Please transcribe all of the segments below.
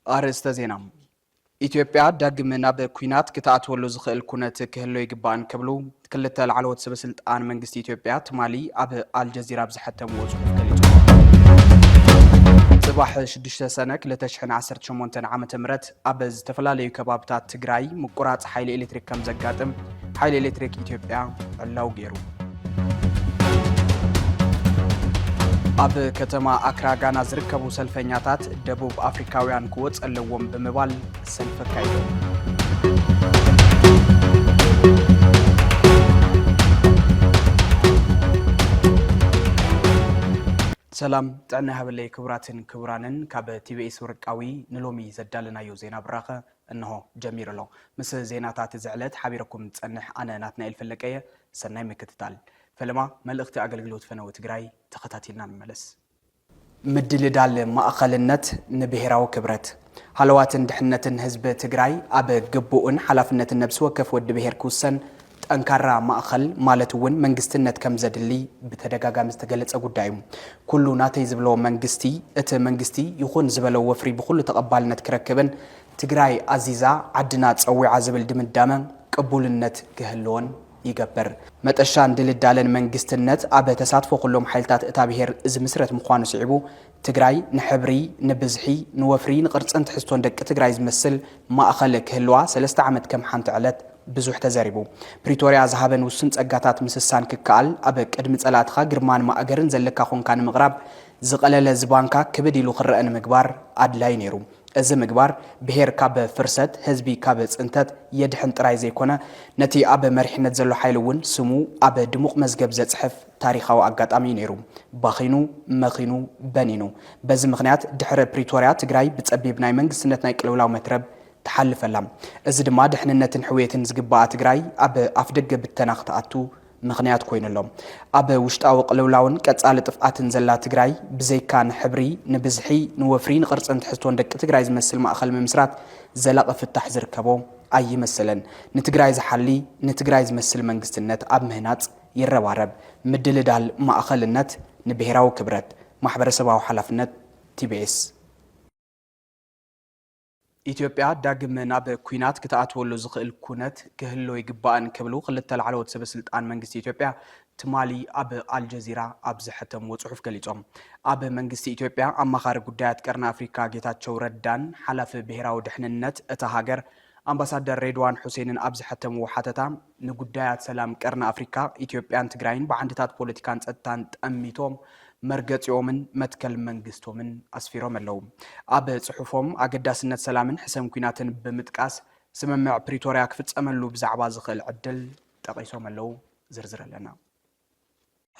ኣርእስተ ዜና። ኢትዮጵያ ዳግም ናብ ኲናት ክትኣትወሉ ዝኽእል ኩነት ክህሎ ይግባእን ክብሉ ክልተ ላዕለዎት ሰበ ስልጣን መንግስቲ ኢትዮጵያ ትማሊ ኣብ ኣልጀዚራ ኣብ ዝሐተምዎ ጽሑፍ ገሊጾም። ጽባሕ ሽዱሽተ ሰነ ክልተ ሽሕን ዓሰርተ ሸሞንተን ዓመተ ምህረት ኣብ ዝተፈላለዩ ከባብታት ትግራይ ምቁራጽ ሓይሊ ኤሌክትሪክ ከም ዘጋጥም ሓይሊ ኤሌክትሪክ ኢትዮጵያ ዕላው ገይሩ። ኣብ ከተማ ኣክራ ጋና ዝርከቡ ሰልፈኛታት ደቡብ ኣፍሪካውያን ክወፅ ኣለዎም ብምባል ሰልፊ ኣካይዶም። ሰላም ጥዕና ይሃበለይ ክቡራትን ክቡራንን፣ ካብ ቲቢኤስ ወርቃዊ ንሎሚ ዘዳለናዮ ዜና ብራኸ እንሆ ጀሚሩ ኣሎ። ምስ ዜናታት እዚ ዕለት ሓቢረኩም ዝጸንሕ ኣነ ናትናኤል ፈለቀየ። ሰናይ ምክትታል። ፈለማ መልእኽቲ ኣገልግሎት ፈነወ ትግራይ ተኸታቲልና ንመለስ። ምድልዳል ማእኸልነት ንብሔራዊ ክብረት። ሃለዋትን ድሕነትን ህዝቢ ትግራይ ኣብ ግቡእን ሓላፍነትን ነብሲ ወከፍ ወዲ ብሔር ክውሰን ጠንካራ ማእኸል ማለት እውን መንግስትነት ከም ዘድሊ ብተደጋጋሚ ዝተገለጸ ጉዳይ እዩ። ኩሉ ናተይ ዝብሎ መንግስቲ፣ እቲ መንግስቲ ይኹን ዝበሎ ወፍሪ ብኹሉ ተቐባልነት ክረክብን ትግራይ ኣዚዛ ዓድና ጸዊዓ ዝብል ድምዳመ ቅቡልነት ክህልዎን ይገብር። መጠሻን ድልዳለን መንግስትነት ኣብ ተሳትፎ ኩሎም ሓይልታት እታ ብሔር ዝምስረት ምዃኑ ስዒቡ፣ ትግራይ ንሕብሪ፣ ንብዝሒ፣ ንወፍሪ፣ ንቕርጽን ትሕዝቶን ደቂ ትግራይ ዝመስል ማእኸል ክህልዋ ሰለስተ ዓመት ከም ሓንቲ ዕለት ብዙሕ ተዘሪቡ። ፕሪቶርያ ዝሃበን ውሱን ጸጋታት ምስሳን ክከኣል፣ ኣብ ቅድሚ ጸላእትኻ ግርማን ማእገርን ዘለካ ኮንካ ንምቕራብ ዝቐለለ ዝባንካ ክብድ ኢሉ ክረአ ንምግባር ኣድላዪ ነይሩ። እዚ ምግባር ብሔር ካብ ፍርሰት፣ ህዝቢ ካብ ጽንተት የድሕን ጥራይ ዘይኮነ፣ ነቲ ኣብ መሪሕነት ዘሎ ሓይሊ እውን ስሙ ኣብ ድሙቕ መዝገብ ዘጽሕፍ ታሪኻዊ ኣጋጣሚ እዩ ነይሩ። ባኺኑ፣ መኺኑ፣ በኒኑ። በዚ ምኽንያት ድሕሪ ፕሪቶርያ ትግራይ ብጸቢብ ናይ መንግስትነት ናይ ቅልውላው መትረብ ትሓልፍ ኣላ። እዚ ድማ ድሕንነትን ሕውየትን ዝግባኣ ትግራይ ኣብ ኣፍደገ ብተና ክትኣቱ ምኽንያት ኮይኑ ኣሎ። ኣብ ውሽጣዊ ቅልውላውን ቀጻሊ ጥፍኣትን ዘላ ትግራይ፣ ብዘይካ ንሕብሪ፣ ንብዝሒ፣ ንወፍሪ፣ ንቕርጽን ትሕዝቶን ደቂ ትግራይ ዝመስል ማእኸል ምምስራት ዘላቒ ፍታሕ ዝርከቦ ኣይመስልን። ንትግራይ ዝሓሊ፣ ንትግራይ ዝመስል መንግስትነት ኣብ ምህናጽ ይረባረብ። ምድልዳል ማእኸልነት ንብሔራዊ ክብረት፣ ማሕበረሰባዊ ሓላፍነት፣ ቲቢኤስ። ኢትዮጵያ ዳግም ናብ ኲናት ክትኣትወሉ ዝኽእል ኩነት ክህሎ ይግባእን ክብሉ ክልተ ላዕለዎት ሰበ ስልጣን መንግስቲ ኢትዮጵያ ትማሊ ኣብ ኣልጀዚራ ኣብ ዝሐተምዎ ጽሑፍ ገሊጾም። ኣብ መንግስቲ ኢትዮጵያ ኣማኻሪ ጉዳያት ቀርኒ ኣፍሪካ ጌታቸው ረዳን ሓላፊ ብሔራዊ ድሕንነት እታ ሃገር ኣምባሳደር ሬድዋን ሑሴንን ኣብ ዝሐተምዎ ሓተታ፣ ንጉዳያት ሰላም ቀርኒ ኣፍሪካ ኢትዮጵያን ትግራይን ብዓንድታት ፖለቲካን ጸጥታን ጠሚቶም መርገጺኦምን መትከል መንግስቶምን ኣስፊሮም ኣለዉ። ኣብ ጽሑፎም ኣገዳስነት ሰላምን ሕሰም ኲናትን ብምጥቃስ፣ ስምምዕ ፕሪቶርያ ክፍጸመሉ ብዛዕባ ዝኽእል ዕድል ጠቒሶም ኣለዉ። ዝርዝር ኣለና።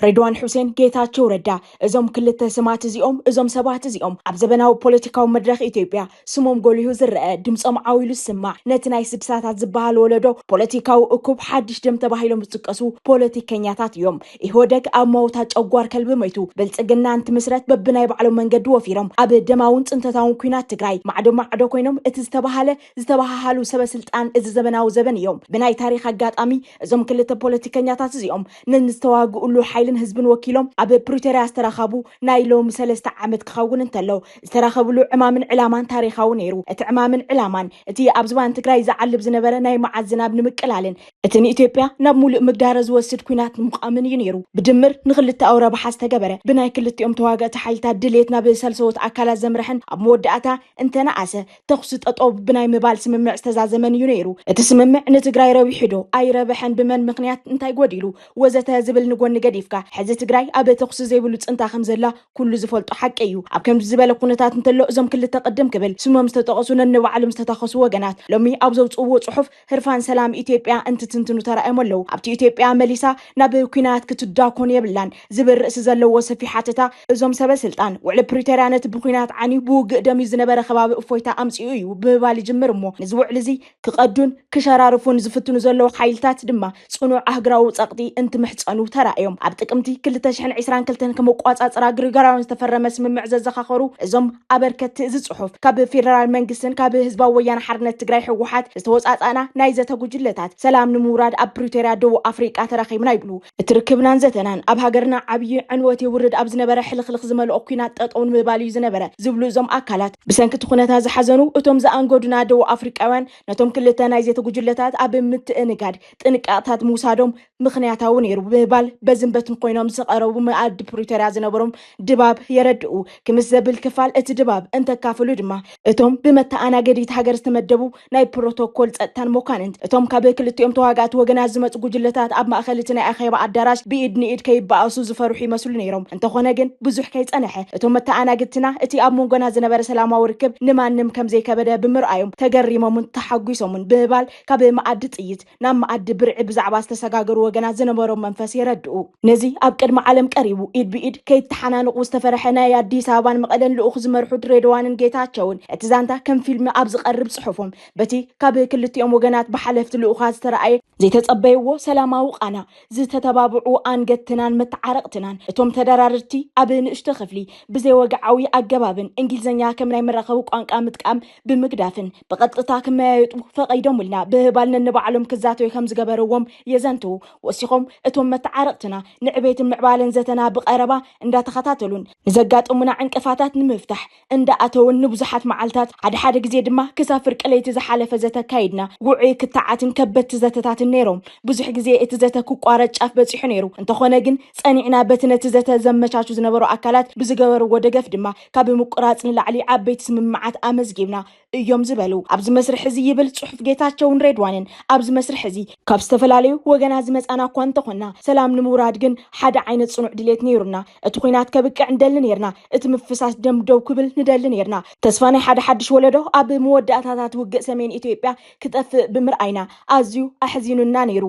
ሬድዋን ሑሴን፣ ጌታቸው ረዳ፣ እዞም ክልተ ስማት እዚኦም፣ እዞም ሰባት እዚኦም ኣብ ዘበናዊ ፖለቲካዊ መድረኽ ኢትዮጵያ ስሞም ጎሊሁ ዝረአ፣ ድምጾም ዓው ኢሉ ዝስማዕ፣ ነቲ ናይ ስድሳታት ዝበሃል ወለዶ ፖለቲካዊ እኩብ ሓድሽ ደም ተባሂሎም ዝጥቀሱ ፖለቲከኛታት እዮም። ኢህወደግ ኣብ መውታ ጨጓር ከልቢ ሞይቱ፣ ብልጽግና እንትምስረት በብናይ ባዕሎም መንገዲ ወፊሮም ኣብ ደማውን ጽንተታውን ኲናት ትግራይ ማዕዶ ማዕዶ ኮይኖም እቲ ዝተባሃለ ዝተባሃሃሉ ሰበ ስልጣን እዚ ዘበናዊ ዘበን እዮም። ብናይ ታሪኽ ኣጋጣሚ እዞም ክልተ ፖለቲከኛታት እዚኦም ንዝተዋግኡሉ ሓይልን ህዝብን ወኪሎም ኣብ ፕሪቶርያ ዝተራኸቡ ናይ ሎሚ ሰለስተ ዓመት ክኸውን እንተሎ፣ ዝተራኸብሉ ዕማምን ዕላማን ታሪኻዊ ነይሩ። እቲ ዕማምን ዕላማን እቲ ኣብ ዝባን ትግራይ ዝዓልብ ዝነበረ ናይ መዓት ዝናብ ንምቅላልን እቲ ንኢትዮጵያ ናብ ሙሉእ ምግዳረ ዝወስድ ኲናት ንምቋምን እዩ ነይሩ። ብድምር ንክልተኣዊ ረብሓ ዝተገበረ፣ ብናይ ክልቲኦም ተዋጋእቲ ሓይልታት ድሌት ናብ ሰልሰዎት ኣካላት ዘምርሕን ኣብ መወዳእታ እንተነኣሰ ተኹሲ ጠጠው ብናይ ምባል ስምምዕ ዝተዛዘመን እዩ ነይሩ። እቲ ስምምዕ ንትግራይ ረቢሑ ዶ ኣይረብሐን፣ ብመን ምኽንያት እንታይ ጎዲሉ ወዘተ ዝብል ንጎኒ ገዲፍካ፣ ሕዚ ትግራይ ኣብ ተኹሲ ዘይብሉ ጽንታ ከም ዘላ ኩሉ ዝፈልጦ ሓቂ እዩ። ኣብ ከምዚ ዝበለ ኩነታት እንተሎ እዞም ክልተ ቅድም ክብል ስሞም ዝተጠቐሱ ነንባዕሎም ዝተታኸሱ ወገናት ሎሚ ኣብ ዘውፅእዎ ጽሑፍ ህርፋን ሰላም ኢትዮጵያ እንትትንትኑ ተራእዮም ኣለዉ። ኣብቲ ኢትዮጵያ መሊሳ ናብ ኲናት ክትዳኮን የብላን ዝብል ርእሲ ዘለዎ ሰፊሕ ሓተታ እዞም ሰበ ስልጣን ውዕሊ ፕሪቶርያ ነቲ ብኲናት ዓንዩ ብውግእ ደምዩ ዝነበረ ከባቢ እፎይታ ኣምጺኡ እዩ ብምባል ይጅምር እሞ ነዚ ውዕሊ እዚ ክቐዱን ክሸራርፉን ዝፍትኑ ዘለዉ ሓይልታት ድማ ጽኑዕ ኣህግራዊ ጸቕጢ እንትምሕጸኑ ተራእዮም። ኣብ ጥቅምቲ ክልተ ሽሕን ዕስራን ክልተን ከመቋጻጽራ ግሪጎራውያን ዝተፈረመ ስምምዕ ዘዘኻኸሩ እዞም ኣበርከቲ እዚ ጽሑፍ፣ ካብ ፌደራል መንግስትን ካብ ህዝባዊ ወያነ ሓርነት ትግራይ ህወሓት ዝተወጻጻእና ናይ ዘተ ጉጅለታት ሰላም ንምውራድ ኣብ ፕሪቶርያ ደቡብ ኣፍሪቃ ተራኺብና ይብሉ። እቲ ርክብናን ዘተናን ኣብ ሃገርና ዓብዪ ዕንወት የውርድ ኣብ ዝነበረ ሕልኽልኽ ዝመልኦ ኲናት ጠጠው ንምባል እዩ ዝነበረ ዝብሉ እዞም ኣካላት፣ ብሰንኪ እቲ ኩነታት ዝሓዘኑ እቶም ዝኣንገዱና ደቡብ ኣፍሪቃውያን ነቶም ክልተ ናይ ዘተ ጉጅለታት ኣብ ምትእንጋድ ጥንቃቕታት ምውሳዶም ምኽንያታዊ ነይሩ ብምባል በዝን በትን ኮይኖም ዝቐረቡ መኣዲ ፕሪቶርያ ዝነበሮም ድባብ የረድኡ። ክምስ ዘብል ክፋል እቲ ድባብ እንተካፍሉ ድማ እቶም ብመተኣናገዲት ሃገር ዝተመደቡ ናይ ፕሮቶኮል ጸጥታን መኳንንት እቶም ካብ ክልቲኦም ተዋጋእቲ ወገናት ዝመጹ ጉጅለታት ኣብ ማእከል እቲ ናይ ኣኼባ ኣዳራሽ ብኢድ ንኢድ ከይበኣሱ ዝፈርሑ ይመስሉ ነይሮም። እንተኾነ ግን ብዙሕ ከይጸነሐ እቶም መተኣናገድትና እቲ ኣብ መንጎና ዝነበረ ሰላማዊ ርክብ ንማንም ከም ዘይከበደ ብምርኣዮም ተገሪሞምን ተሓጒሶምን ብምባል ካብ መኣዲ ጥይት ናብ መኣዲ ብርዒ ብዛዕባ ዝተሰጋገሩ ወገናት ዝነበሮም መንፈስ የረድኡ። ነዚ ኣብ ቅድሚ ዓለም ቀሪቡ ኢድ ብኢድ ከይተሓናንቑ ዝተፈርሐ ናይ ኣዲስ ኣበባን መቐለን ልኡኽ ዝመርሑ ሬድዋንን ጌታቸውን እቲ ዛንታ ከም ፊልም ኣብ ዝቐርብ ጽሑፎም በቲ ካብ ክልቲኦም ወገናት ብሓለፍቲ ልኡኻት ዝተረኣየ ዘይተጸበይዎ ሰላማዊ ቃና ዝተተባብዑ ኣንገትናን መተዓረቕትናን እቶም ተደራደርቲ ኣብ ንእሽቶ ክፍሊ ብዘይወግዓዊ ኣገባብን እንግሊዝኛ ከም ናይ መራኸቢ ቋንቋ ምጥቃም ብምግዳፍን ብቐጥታ ክመያየጡ ፈቒዶምልና ብህባል ነንባዕሎም ክዛተዩ ከም ዝገበርዎም የዘንትዉ። ወሲኾም እቶም መተዓረቕትና ንዕቤትን ምዕባለን ዘተና ብቐረባ እንዳተኸታተሉን ንዘጋጠሙና ዕንቅፋታት ንምፍታሕ እንዳኣተውን ንብዙሓት መዓልታት ሓደ ሓደ ግዜ ድማ ክሳብ ፍርቂ ለይቲ ዝሓለፈ ዘተ ኣካይድና ውዑይ ክትዓትን ከበድቲ ዘተታትን ነይሮም። ብዙሕ ግዜ እቲ ዘተ ክቋረጽ ጫፍ በጺሑ ነይሩ። እንተኾነ ግን ጸኒዕና በቲ ነቲ ዘተ ዘመቻቹ ዝነበሩ ኣካላት ብዝገበርዎ ደገፍ ድማ ካብ ምቁራጽ ንላዕሊ ዓበይቲ ስምምዓት ኣመዝጊብና እዮም ዝበሉ። ኣብዚ መስርሕ እዚ ይብል ጽሑፍ ጌታቸውን ሬድዋንን ኣብዚ መስርሕ እዚ ካብ ዝተፈላለዩ ወገናት ዝመጻና እኳ እንተኾና ሰላም ንምውራድ ግን ሓደ ዓይነት ጽኑዕ ድሌት ነይሩና። እቲ ኹናት ከብቅዕ ንደሊ ነይርና። እቲ ምፍሳስ ደም ደው ክብል ንደሊ ነይርና። ተስፋ ናይ ሓደ ሓድሽ ወለዶ ኣብ መወዳእታታት ውግእ ሰሜን ኢትዮጵያ ክጠፍእ ብምርኣይና ኣዝዩ ኣሕዚኑና ነይሩ።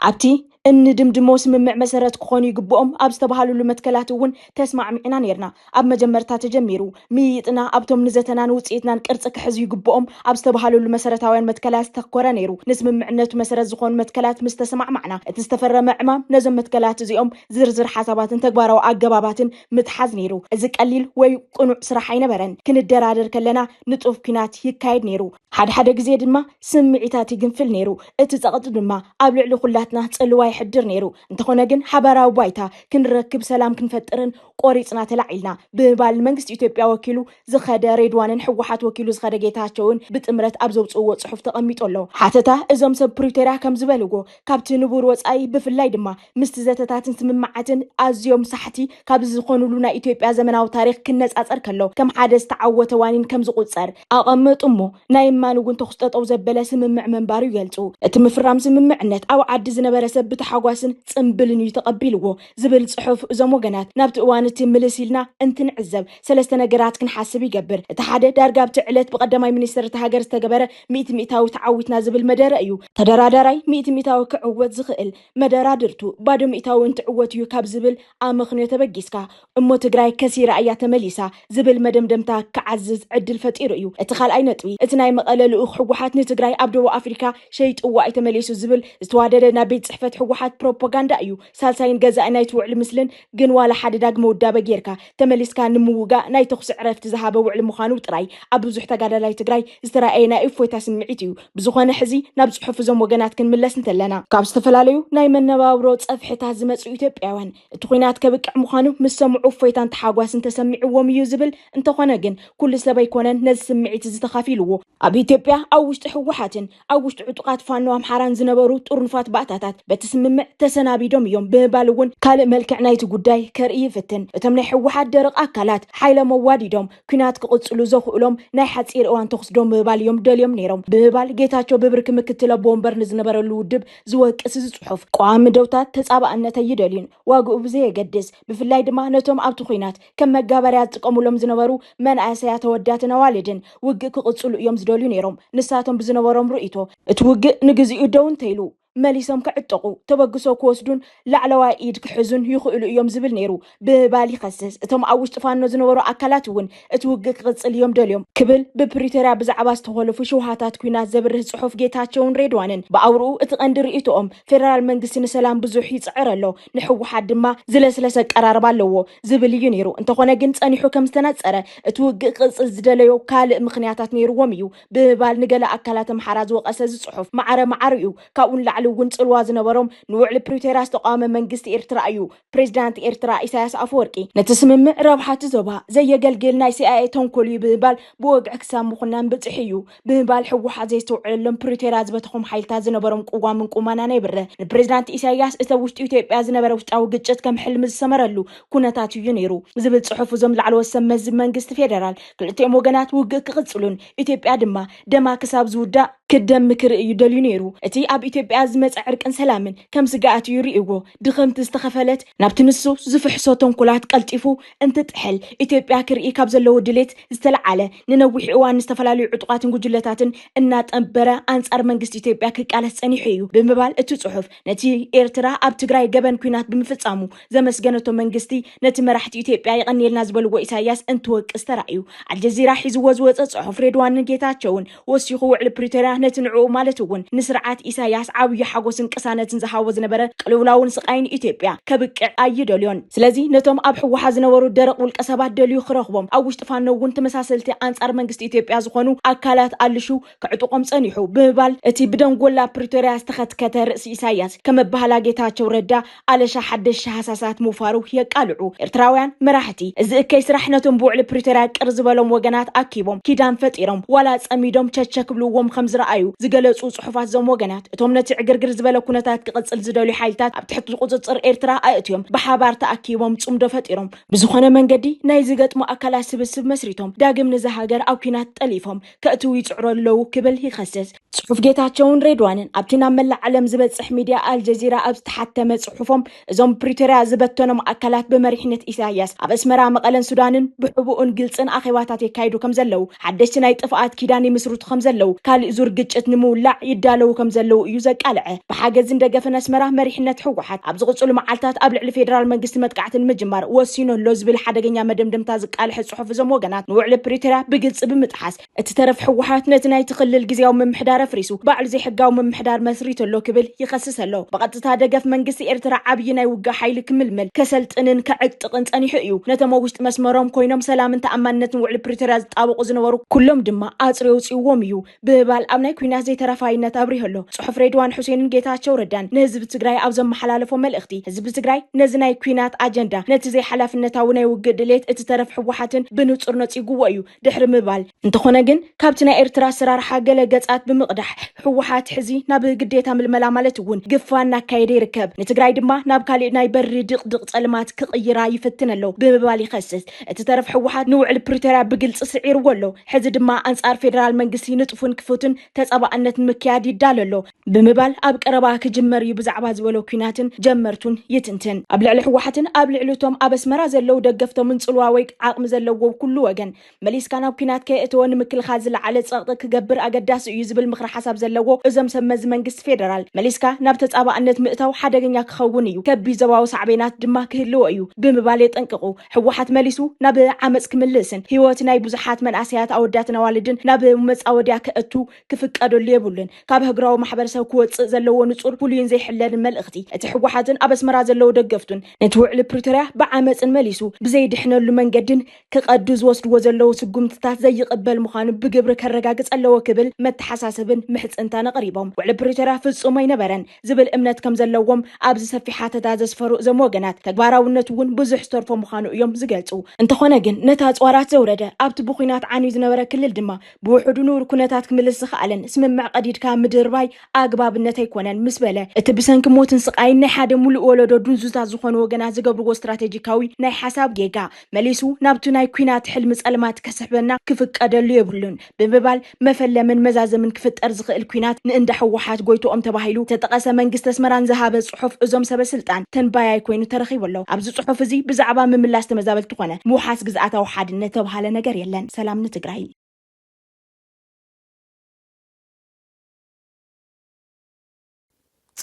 ኣብቲ እንድምድሞ ስምምዕ መሰረት ክኾኑ ይግብኦም ኣብ ዝተባሃሉሉ መትከላት እውን ተስማዕሚዕና ነይርና። ኣብ መጀመርታ ተጀሚሩ ምይይጥና ኣብቶም ንዘተናን ውፅኢትናን ቅርፂ ክሕዙ ይግብኦም ኣብ ዝተባሃሉሉ መሰረታውያን መትከላት ዝተኮረ ነይሩ። ንስምምዕነቱ መሰረት ዝኾኑ መትከላት ምስ ተሰማዕማዕና እቲ ዝተፈረመ ዕማም ነዞም መትከላት እዚኦም ዝርዝር ሓሳባትን ተግባራዊ ኣገባባትን ምትሓዝ ነይሩ። እዚ ቀሊል ወይ ቅኑዕ ስራሕ ኣይነበረን። ክንደራደር ከለና ንጡፍ ኲናት ይካየድ ነይሩ። ሓደ ሓደ ግዜ ድማ ስምዒታት ይግንፍል ነይሩ። እቲ ጸቕጢ ድማ ኣብ ልዕሊ ኩላትና ጽልዋ ይሕድር ነይሩ። እንተኾነ ግን ሓባራዊ ባይታ ክንረክብ ሰላም ክንፈጥርን ቆሪጽና ተላዒልና ብምባል ንመንግስቲ ኢትዮጵያ ወኪሉ ዝኸደ ሬድዋንን ህወሓት ወኪሉ ዝኸደ ጌታቸውን ብጥምረት ኣብ ዘውፅእዎ ጽሑፍ ተቐሚጡ ኣሎ። ሓተታ እዞም ሰብ ፕሪቶርያ ከም ዝበልዎ ካብቲ ንቡር ወጻኢ ብፍላይ ድማ ምስቲ ዘተታትን ስምምዓትን ኣዝዮም ሳሕቲ ካብ ዝኾኑሉ ናይ ኢትዮጵያ ዘመናዊ ታሪኽ ክነጻጸር ከሎ ከም ሓደ ዝተዓወተ ዋኒን ከም ዝቑጸር ኣቐመጡ እሞ ናይ እማን እውን ተኹስ ጠጠው ዘበለ ስምምዕ መንባሩ ይገልጹ። እቲ ምፍራም ስምምዕነት ኣብ ዓዲ ዝነበረ ሰብ ብተሓጓስን ጽምብልን እዩ ተቐቢልዎ ዝብል ጽሑፍ እዞም ወገናት ናብቲ እዋን እቲ ምልስ ኢልና እንትንዕዘብ ሰለስተ ነገራት ክንሓስብ ይገብር። እቲ ሓደ ዳርጋ ኣብቲ ዕለት ብቀዳማይ ሚኒስትር እታ ሃገር ዝተገበረ ሚእቲ ሚእታዊ ተዓዊትና ዝብል መደረ እዩ። ተደራዳራይ ሚእቲ ሚእታዊ ክዕወት ዝኽእል መደራድርቱ ባዶ ሚእታዊ እንትዕወት እዩ ካብ ዝብል ኣመኽንዮ ተበጊስካ እሞ ትግራይ ከሲራ እያ ተመሊሳ ዝብል መደምደምታ ክዓዝዝ ዕድል ፈጢሩ እዩ። እቲ ካልኣይ ነጥቢ እቲ ናይ መቐለ ልኡኽ ህወሓት ንትግራይ ኣብ ደቡብ ኣፍሪካ ሸይጥዋ እዩ ተመሊሱ ዝብል ዝተዋደደ ናብ ቤት ፅሕፈት ህወሓት ፕሮፓጋንዳ እዩ። ሳልሳይን ገዛኢ ናይቲ ውዕሊ ምስልን ግን ዋላ ሓደ ዳግመ ውዳበ ጌርካ ተመሊስካ ንምውጋእ ናይ ተኹሲ ዕረፍቲ ዝሃበ ውዕሊ ምዃኑ ጥራይ ኣብ ብዙሕ ተጋዳላይ ትግራይ ዝተራእየ ናይ እፎይታ ስምዒት እዩ። ብዝኾነ ሕዚ ናብ ጽሑፍ እዞም ወገናት ክንምለስ እንተለና ካብ ዝተፈላለዩ ናይ መነባብሮ ጸፍሕታት ዝመጹ ኢትዮጵያውያን እቲ ኹናት ከብቅዕ ምዃኑ ምስ ሰምዑ እፎይታን ተሓጓስን ተሰሚዕዎም እዩ ዝብል እንተኾነ ግን ኩሉ ሰብ ኣይኮነን ነዚ ስምዒት እዚ ተኻፊልዎ። ኣብ ኢትዮጵያ ኣብ ውሽጢ ህወሓትን ኣብ ውሽጢ ዕጡቓት ፋኖ ኣምሓራን ዝነበሩ ጥርኑፋት ባእታታት በቲ ስምምዕ ተሰናቢዶም እዮም ብምባል እውን ካልእ መልክዕ ናይቲ ጉዳይ ከርኢ ይፍትን። እቶም ናይ ህወሓት ደረቕ ኣካላት ሓይሎም ኣዋዲዶም ኲናት ክቕጽሉ ዘኽእሎም ናይ ሓጺር እዋን ተኹሲ ዶ ምባል እዮም ደልዮም ነይሮም ብምባል ጌታቸው ብብርኪ ምክትል ኣቦ ወንበር ንዝነበረሉ ውድብ ዝወቅስ እዚ ጽሑፍ ቀዋሚ ደውታት ተጻባእነት ኣይደልዩን። ዋግኡ ብዘየገድስ ብፍላይ ድማ ነቶም ኣብቲ ኹናት ከም መጋበርያ ዝጥቀሙሎም ዝነበሩ መናእሰያት ኣወዳትን ኣዋልድን ውግእ ክቕጽሉ እዮም ዝደልዩ ነይሮም። ንሳቶም ብዝነበሮም ርእይቶ እቲ ውግእ ንግዚኡ ደው እንተኢሉ መሊሶም ክዕጠቑ፣ ተበግሶ ክወስዱን ላዕለዋይ ኢድ ክሕዙን ይኽእሉ እዮም ዝብል ነይሩ ብምባል ይኸስስ። እቶም ኣብ ውሽጢ ፋኖ ዝነበሩ ኣካላት እውን እቲ ውግእ ክቕጽል እዮም ደልዮም ክብል ብፕሪቶርያ ብዛዕባ ዝተኾለፉ ሽውሃታት ኲናት ዘብርህ ጽሑፍ ጌታቸውን ሬድዋንን ብኣውርኡ እቲ ቀንዲ ርእይቶኦም ፌደራል መንግስቲ ንሰላም ብዙሕ ይጽዕር ኣሎ፣ ንህወሓት ድማ ዝለስለሰ ኣቀራርባ ኣለዎ ዝብል እዩ ነይሩ። እንተኾነ ግን ጸኒሑ ከም ዝተነጸረ እቲ ውግእ ክቕጽል ዝደለዮ ካልእ ምኽንያታት ነይርዎም እዩ ብምባል ንገለ ኣካላት ኣምሓራ ዝወቐሰ እዚ ጽሑፍ ማዕረ ማዕሩ እዩ። ካብኡ ንላዕሊ እውን ጽልዋ ዝነበሮም ንውዕሊ ፕሪቶርያ ዝተቃወመ መንግስቲ ኤርትራ እዩ። ፕሬዚዳንት ኤርትራ ኢሳያስ ኣፈወርቂ ነቲ ስምምዕ ረብሓ እቲ ዞባ ዘየገልግል ናይ ሲኣይኤ ተንኮል እዩ ብምባል ብወግዒ ክሳብ ምኹናን ብጽሒ እዩ ብምባል ህወሓት ዘይስተውዕለሎም ፕሪቶርያ ዝበተኾም ሓይልታት ዝነበሮም ቅዋምን ቁመናን የብርህ። ንፕሬዚዳንት ኢሳያስ እቲ ኣብ ውሽጢ ኢትዮጵያ ዝነበረ ውሽጣዊ ግጭት ከም ሕልሚ ዝሰመረሉ ኩነታት እዩ ነይሩ ዝብል ጽሑፍ እዞም ላዕለዎት ሰብ መዚ መንግስቲ ፌደራል ክልቲኦም ወገናት ውግእ ክቕጽሉን ኢትዮጵያ ድማ ደማ ክሳብ ዝውዳእ ክደሚ ክርኢ እዩ ደልዩ ነይሩ። እቲ ኣብ ኢትዮጵያ ዝመጸ ዕርቅን ሰላምን ከም ስግኣት እዩ ርእይዎ። ድኽምቲ ዝተኸፈለት ናብቲ ንሱ ዝፍሕሶ ተንኮላት ቀልጢፉ እንትጥሕል ኢትዮጵያ ክርኢ ካብ ዘለዎ ድሌት ዝተለዓለ ንነዊሕ እዋን ንዝተፈላለዩ ዕጡቓትን ጉጅለታትን እናጠንበረ ኣንጻር መንግስቲ ኢትዮጵያ ክቃለስ ጸኒሑ እዩ ብምባል እቲ ጽሑፍ ነቲ ኤርትራ ኣብ ትግራይ ገበን ኲናት ብምፍጻሙ ዘመስገነቶ መንግስቲ ነቲ መራሕቲ ኢትዮጵያ የቐንየልና ዝበልዎ ኢሳያስ እንትወቅስ ተራእዩ። ኣልጀዚራ ሒዝዎ ዝወጸ ጽሑፍ ሬድዋንን ጌታቸውን ወሲኹ ውዕሊ ፕሪቶርያ ነቲ ንዕኡ ማለት እውን ንስርዓት ኢሳያስ ዓብዪ ሓጎስን ቅሳነትን ዝሃቦ ዝነበረ ቅልውላውን ስቓይን ኢትዮጵያ ከብቅዕ ኣይደልዮን። ስለዚ ነቶም ኣብ ህወሓት ዝነበሩ ደረቕ ውልቀ ሰባት ደልዩ ክረኽቦም ኣብ ውሽጢ ፋኖ እውን ተመሳሰልቲ ኣንጻር መንግስቲ ኢትዮጵያ ዝኾኑ ኣካላት ኣልሹ ክዕጥቖም ጸኒሑ ብምባል እቲ ብደንጎላ ፕሪቶርያ ዝተኸትከተ ርእሲ ኢሳያስ ከም ኣባህላ ጌታቸው ረዳ ኣለሻ ሓደሽ ሃሳሳት ምውፋሩ የቃልዑ። ኤርትራውያን መራሕቲ እዚ እከይ ስራሕ ነቶም ብውዕሊ ፕሪቶርያ ቅር ዝበሎም ወገናት ኣኪቦም ኪዳን ፈጢሮም ዋላ ጸሚዶም ቸቸ ክብልዎም ከም ዝረኣዩ ዝገለጹ ጽሑፋት እዞም ወገናት እቶም ነቲ ዕግርግር ዝበለ ኩነታት ክቕጽል ዝደልዩ ሓይልታት ኣብ ትሕቲ ቁጽጽር ኤርትራ ኣእትዮም ብሓባር ተኣኪቦም ጽምዶ ፈጢሮም ብዝኾነ መንገዲ ናይ ዝገጥሙ ኣካላት ስብስብ መስሪቶም ዳግም ነዛ ሃገር ኣብ ኲናት ጠሊፎም ከእትዉ ይጽዕሩ ኣለዉ ክብል ይኸስስ። ጽሑፍ ጌታቸውን ሬድዋንን ኣብቲ ናብ መላእ ዓለም ዝበጽሕ ሚድያ ኣልጀዚራ ኣብ ዝተሓተመ ጽሑፎም እዞም ፕሪቶርያ ዝበተኖም ኣካላት ብመሪሕነት ኢሳያስ ኣብ ኣስመራ፣ መቐለን ሱዳንን ብሕቡእን ግልጽን ኣኼባታት የካይዱ ከም ዘለዉ፣ ሓደሽቲ ናይ ጥፍኣት ኪዳን ይምስርቱ ከም ዘለዉ፣ ካልእ ዙር ግጭት ንምውላዕ ይዳለዉ ከም ዘለዉ እዩ ዘቃልዐ። ብሓገዝን ደገፍን ኣስመራ መሪሕነት ህወሓት ኣብ ዝቕጽሉ መዓልታት ኣብ ልዕሊ ፌደራል መንግስቲ መጥቃዕቲ ንምጅማር ወሲኑ ኣሎ ዝብል ሓደገኛ መደምደምታ ዝቃልሐ ጽሑፍ እዞም ወገናት ንውዕሊ ፕሪቶርያ ብግልጺ ብምጥሓስ እቲ ተረፍ ህወሓት ነቲ ናይቲ ክልል ግዝያዊ ምምሕዳር ኣፍሪሱ ባዕሉ ዘይሕጋዊ ምምሕዳር መስሪቱ ኣሎ ክብል ይኸስስ ኣሎ። ብቐጥታ ደገፍ መንግስቲ ኤርትራ ዓብዪ ናይ ውግእ ሓይሊ ክምልምል፣ ከሰልጥንን ከዕጥቕን ጸኒሑ እዩ። ነቶም ኣብ ውሽጢ መስመሮም ኮይኖም ሰላምን ተኣማንነትን ውዕሊ ፕሪቶርያ ዝጣበቑ ዝነበሩ ኩሎም ድማ ኣጽሪ ኣውጺእዎም እዩ ብምባል ኣብ ናይ ኲናት ዘይተረፋይነት ኣብሪሁ ኣሎ። ጽሑፍ ሬድዋን ሑሴንን ጌታቸው ረዳን ንህዝቢ ትግራይ ኣብ ዘመሓላለፎ መልእኽቲ ህዝቢ ትግራይ ነዚ ናይ ኲናት ኣጀንዳ ነቲ ዘይሓላፍነታዊ ናይ ውግእ ድሌት እቲ ተረፍ ህወሓትን ብንጹር ነጺግዎ እዩ ድሕሪ ምባል እንተኾነ ግን ካብቲ ናይ ኤርትራ ኣሰራርሓ ገለ ገጻት ብምቕዳሕ ህወሓት ሕዚ ናብ ግዴታ ምልመላ ማለት እውን ግፋ እናካየደ ይርከብ። ንትግራይ ድማ ናብ ካሊእ ናይ በሪ ድቕድቕ ጸልማት ክቕይራ ይፍትን ኣሎ ብምባል ይኸስስ። እቲ ተረፍ ህወሓት ንውዕል ፕሪቶርያ ብግልጺ ስዒርዎ ኣሎ። ሕዚ ድማ ኣንጻር ፌደራል መንግስቲ ንጡፍን ክፉትን ተጻባእነት ንምክያድ ይዳሎ ኣሎ ብምባል ኣብ ቀረባ ክጅመር እዩ ብዛዕባ ዝበሎ ኲናትን ጀመርቱን ይትንትን። ኣብ ልዕሊ ህወሓትን ኣብ ልዕሊ እቶም ኣብ ኣስመራ ዘለዉ ደገፍቶምን ጽልዋ ወይ ዓቕሚ ዘለዎ ኩሉ ወገን መሊስካ ናብ ኲናት ከየእተወ ንምክልኻል ዝለዓለ ጸቕጢ ክገብር ኣገዳሲ እዩ ዝብል ምኽሪ ሓሳብ ዘለዎ እዞም ሰብ መዚ መንግስቲ ፌደራል መሊስካ ናብ ተጻባእነት ምእታው ሓደገኛ ክኸውን እዩ፣ ከቢድ ዞባዊ ሳዕቤናት ድማ ክህልዎ እዩ ብምባል የጠንቅቑ። ህወሓት መሊሱ ናብ ዓመጽ ክምልስን ህይወት ናይ ብዙሓት መንእሰያት ኣወዳትን ኣዋልድን ናብ መጻወድያ ከእቱ ክፍቀደሉ የብሉን። ካብ ህግራዊ ማሕበረሰብ ክወጽእ ዘለዎ ንጹር ፍሉይን ዘይሕለልን መልእኽቲ እቲ ህወሓትን ኣብ ኣስመራ ዘለዉ ደገፍቱን ነቲ ውዕሊ ፕሪቶርያ ብዓመጽን መሊሱ ብዘይድሕነሉ መንገድን ክቐዱ ዝወስድዎ ዘለዉ ስጉምትታት ዘይቕበል ምዃኑ ብግብሪ ከረጋግጽ ኣለዎ ክብል መተሓሳሰብን ምሕጽንታን ኣቕሪቦም። ውዕሊ ፕሪቶርያ ፍጹም ኣይነበረን ዝብል እምነት ከም ዘለዎም ኣብዚ ሰፊሕ ሓተታ ዘስፈሩ እዞም ወገናት ተግባራውነቱ እውን ብዙሕ ዝተርፎ ምዃኑ እዮም ዝገልጹ። እንተኾነ ግን ነቲ ኣጽዋራት ዘውረደ ኣብቲ ብኹናት ዓንዩ ዝነበረ ክልል ድማ ብውሕዱ ንቡር ኩነታት ክምልስ ዝኸኣለን ስምምዕ ቀዲድካ ምድርባይ ኣግባብነት ኣይኮነን ምስ በለ እቲ ብሰንኪ ሞትን ስቓይን ናይ ሓደ ሙሉእ ወለዶ ድንዙዛት ዝኾኑ ወገናት ዝገብርዎ ስትራቴጂካዊ ናይ ሓሳብ ጌጋ መሊሱ ናብቲ ናይ ኲናት ሕልሚ ጸልማት ከስሕበና ክፍቀደሉ የብሉን ብምባል መፈለምን መዛዘምን ክፍጠር ዝኽእል ኲናት ንእንዳ ህወሓት ጎይትኦም ተባሂሉ ዝተጠቐሰ መንግስቲ ኣስመራን ዝሃበ ጽሑፍ እዞም ሰበ ስልጣን ተንባያይ ኮይኑ ተረኺቡ ኣሎ። ኣብዚ ጽሑፍ እዚ ብዛዕባ ምምላስ ተመዛበልቲ ኮነ ምውሓስ ግዝኣታዊ ሓድነት ተባሃለ ነገር የለን። ሰላም ንትግራይ።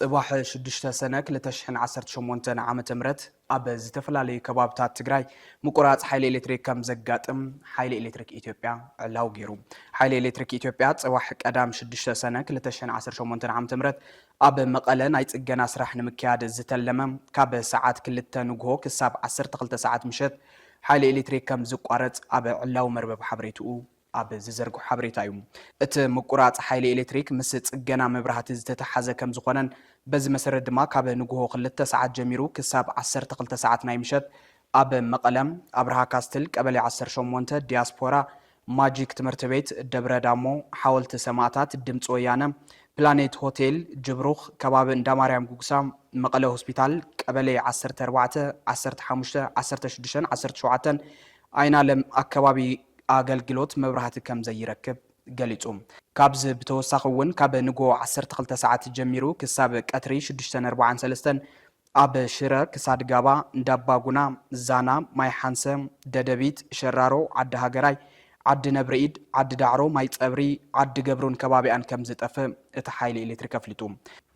ጽባሕ ሽዱሽተ ሰነ ክልተ ሽሕን ዓሰርተ ሸሞንተን ዓመተ ምህረት ኣብ ዝተፈላለዩ ከባብታት ትግራይ ምቁራጽ ሓይሊ ኤሌክትሪክ ከም ዘጋጥም ሓይሊ ኤሌክትሪክ ኢትዮጵያ ዕላዊ ገይሩ። ሓይሊ ኤሌክትሪክ ኢትዮጵያ ጽባሕ ቀዳም ሽዱሽተ ሰነ ክልተ ሽሕን ዓሰርተ ሸሞንተን ዓመተ ምህረት ኣብ መቐለ ናይ ጽገና ስራሕ ንምክያድ ዝተለመ ካብ ሰዓት ክልተ ንግሆ ክሳብ ዓሰርተ ክልተ ሰዓት ምሸት ሓይሊ ኤሌክትሪክ ከም ዝቋረጽ ኣብ ዕላዊ መርበብ ሓበሬትኡ ኣብ ዝዘርግሖ ሓበሬታ እዩ። እቲ ምቁራጽ ሓይሊ ኤሌክትሪክ ምስ ጽገና መብራህቲ ዝተተሓዘ ከም ዝኾነን በዚ መሰረት ድማ ካብ ንግሆ ክልተ ሰዓት ጀሚሩ ክሳብ ዓሰርተ ክልተ ሰዓት ናይ ምሸት ኣብ መቐለ ኣብርሃ ካስትል ቀበሌ ዓሰርተ ሸሞንተ ዲያስፖራ ማጂክ ትምህርቲ ቤት ደብረ ዳሞ ሓወልቲ ሰማእታት ድምፂ ወያነ ፕላኔት ሆቴል ጅብሩኽ ከባቢ እንዳ ማርያም ጉግሳ መቐለ ሆስፒታል ቀበሌ ዓሰርተ ኣርባዕተ ዓሰርተ ሓሙሽተ ዓሰርተ ሽዱሽተን ዓሰርተ ሸውዓተን ኣይናለም ኣከባቢ ኣገልግሎት መብራህቲ ከም ዘይረክብ ገሊጹ። ካብዚ ብተወሳኺ እውን ካብ ንጎ ዓሰርተ ክልተ ሰዓት ጀሚሩ ክሳብ ቀትሪ ሽዱሽተ ኣርባዓን ሰለስተን ኣብ ሽረ ክሳድ ጋባ እንዳባጉና ዛና ማይ ሓንሰ ደደቢት ሸራሮ ዓዲ ሃገራይ ዓዲ ነብርኢድ ዓዲ ዳዕሮ ማይ ጸብሪ ዓዲ ገብሩን ከባቢኣን ከም ዝጠፍእ እቲ ሓይሊ ኤሌክትሪክ ኣፍሊጡ።